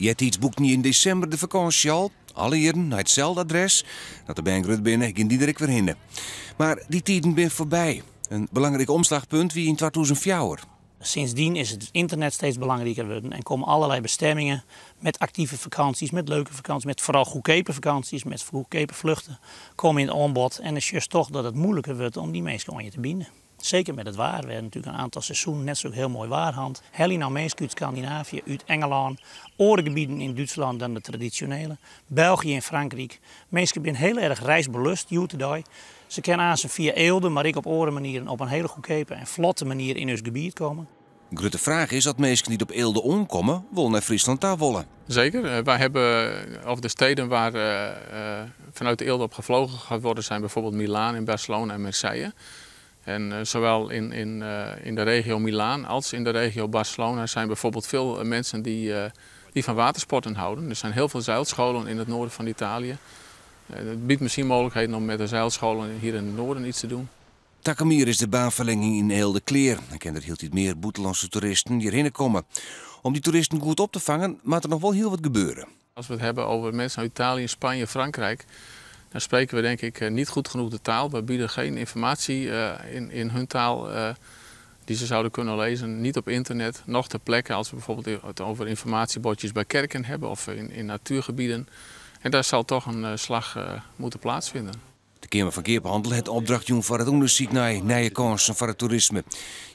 Eartiids boekten je yn desimber de fakânsje al, alle jierren nei itselde adres. As de bern grut binne, gean dy der ek wer hinne. Mar dy tiden binne foarby. In belangryk omslachpunt wie yn 2004. Sindsdien is het internet steeds belangrijker geworden en komen allerlei bestemmingen met actieve vakanties, met leuke vakanties, met vooral goedkope vakanties, met goedkope vluchten, komen in het aanbod. En het is juist toch dat het moeilijker wordt om die mensen aan je te binden. Zeker met het waar. We hebben natuurlijk een aantal seizoenen net zo heel mooi waarhand. Helje nou mensen uit Scandinavië, uit Engeland, andere gebieden in Duitsland dan de traditionele. België en Frankrijk. Mensen zijn heel erg reisbelust, hjoed-de-dei. Ze kennen aan ze via Eelde, maar ik op andere manieren op een hele goedkope en vlotte manier in ons gebied komen. De grote vraag is dat mensen die op Eelde omkomen, wel naar Friesland ta wolle. Zeker. Wij hebben, of de steden waar vanuit de Eelde op gevlogen gaat worden, zijn bijvoorbeeld Milaan en Barcelona en Marseille. En zowel in de regio Milaan als in de regio Barcelona zijn bijvoorbeeld veel mensen die van watersporten houden. Er zijn heel veel zeilscholen in het noorden van Italië. Het biedt misschien mogelijkheden om met de zeilscholen hier in het noorden iets te doen. Takom jier is de baanferlinging yn Eelde klear. Dan kinne der hieltyd mear bûtenlânske toeristen hjirhinne komme. Om dy toeristen goed op te fangen, moat der noch wol hiel wat gebeuren. Als we het hebben over mensen uit Italië, Spanje, Frankrijk, dan spreken we denk ik niet goed genoeg de taal. We bieden geen informatie in hun taal die ze zouden kunnen lezen. Niet op internet, noch ter plekke als we bijvoorbeeld het over informatiebordjes bij kerken hebben of in natuurgebieden. En daar zal toch een slag moeten plaatsvinden. De Keamer fan Keaphannel hat opdracht jûn foar it ûndersyk nei nije kânsen foar it toerisme.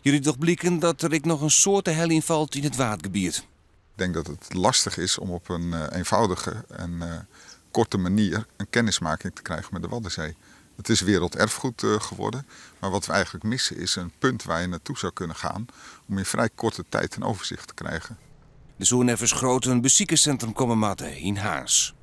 Hjirút docht bliken dat der ek noch in soad te heljen falt yn it Waadgebiet. Ik denk dat het lastig is om op een eenvoudige en korte manier een kennismaking te krijgen met de Waddenzee. Het is werelderfgoed geworden, maar wat we eigenlijk missen is een punt waar je naartoe zou kunnen gaan om in vrij korte tijd een overzicht te krijgen. Der soe neffens Groot in besikerssintrum komme moatte yn Harns.